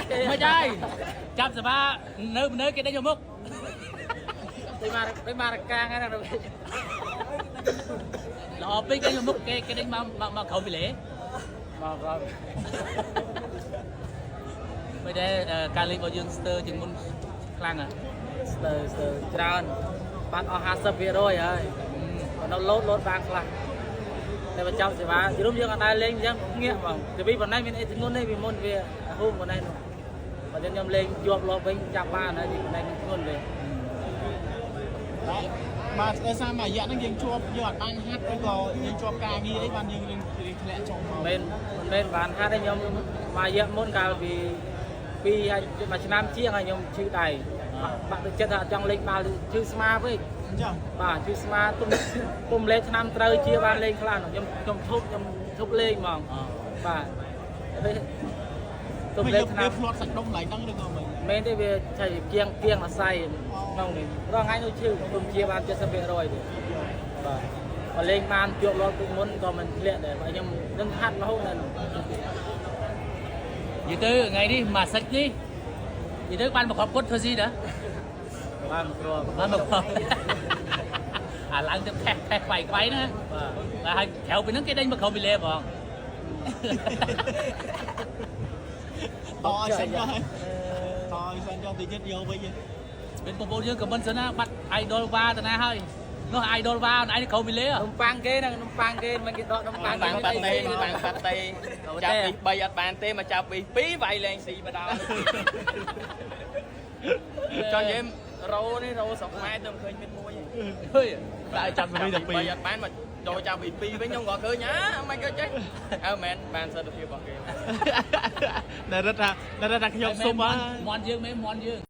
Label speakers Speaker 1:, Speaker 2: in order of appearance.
Speaker 1: មិនហើយចាប់សបានៅនៅគេដេញយកមុខ
Speaker 2: ទៅមកទៅមកកាងហ្នឹង
Speaker 1: ល្អពេកគេយកមុខគេគេដេញមកមកក្រោមពីលេ
Speaker 2: មកក៏
Speaker 1: មិនដែរការលេងរបស់យើងស្ទើរជាងមុនខ្លាំងហ៎
Speaker 2: ស្ទើស្ទើច្រើនបានអស់50%ហើយបើនៅលោតលោតបានខ្លះតែបើចាប់សេវាយល់យើងអត់ដែរលេងអញ្ចឹងងាកហ្មងទៅពីប៉ុណ្ណេះមានអីធ្ងន់ទេពីមុនវាហ៊ូមប៉ុណ្ណេះនោះបើខ្ញុំលេងជាប់លាប់វិញចាប់បានហើយពីប៉ុណ្ណេះមានធ្ងន់ទេ
Speaker 3: បាទដោយសារមួយរយៈហ្នឹងយើងជាប់យើងអត់បានហាត់ឬក៏យើងជាប់ការងារអីបានយើងរៀងរៀងធ្លាក់ចុះមក
Speaker 2: មិនមិនបានហាត់ទេខ្ញុំមួយរយៈមុនកាលពីពីមួយឆ្នាំជាងហើយខ្ញុំឈឺដៃបាក់ទឹកចិត្តថាអត់ចង់លេងបាល់ឈឺស្មាពេក
Speaker 3: អញ្ចឹង
Speaker 2: បាទឈឺស្មាទុំទុំលេងឆ្នាំត្រូវជាបានលេងខ្លះខ្ញុំខ្ញុំឈប់ខ្ញុំឈប់លេងហ្មងបាទទុំលេងឆ្នាំ
Speaker 3: វាផ្លាត់សាច់ដុំឡើងហ្នឹងឬក៏មិន
Speaker 2: មែនទេវាឆៃគៀងគៀងអាស័យក្នុងនេះរាល់ថ្ងៃនោះឈឺទុំជាបាន70%ទេបាទបើលេងបានជាប់លាប់ទុកមុនក៏មិនធ្លាក់ដែរបើខ្ញុំនឹងហាត់រហូតដល់
Speaker 1: និយាយទៅថ្ងៃនេះមួយសិចនេះនិយាយទៅបានមកគ្រាប់ពុតធ្វើស៊ីណា
Speaker 2: បានគ្រាប់
Speaker 1: បានមកគ្រាប់អាឡើងទៅផេះផេះខ្វៃខ្វៃណា
Speaker 2: បាទ
Speaker 1: បាទហើយក្រៅពីហ្នឹងគេដេញមកក្រោមពីលេហ្មង
Speaker 3: តឲ្យសិនចុះតឲ្យសិនចុះតិចទៀតយកវិញ
Speaker 1: មានបងប្អូនយើងខមមិនសិនណាបាត់ idol វ៉ាតាណាហើយនោះ idol វ៉ាឯងក្រោមពីលេ
Speaker 2: នំប៉័ងគេហ្នឹងនំប៉័ងគេមិនគេដកនំប៉័ង
Speaker 4: បាំងប៉ាតេបាំងប៉ាតេចាប់ពី3អត់បានទេមកចាប់ពី2វាយលែងស៊ីបដ ாய் ចង់និយាយរ៉ូនេះរ៉ូស្រុកខ្មែរទៅមិនឃើញមានមួយទេ
Speaker 1: ហេ
Speaker 3: តែចាប់ពីតែ
Speaker 4: ពី
Speaker 3: ពីរ
Speaker 4: 3អត់បានមកចូលចាប់ពី2វិញខ្ញុំក៏ឃើញអាមិនក៏ចេះអើមែនបានសិទ្ធិភាពរបស់គេ
Speaker 3: ដែលរត់ថាដែលរត់ថាខ្ញុំសុំ
Speaker 1: ម
Speaker 3: ហើយ
Speaker 1: ន់យើងមែនមន់យើង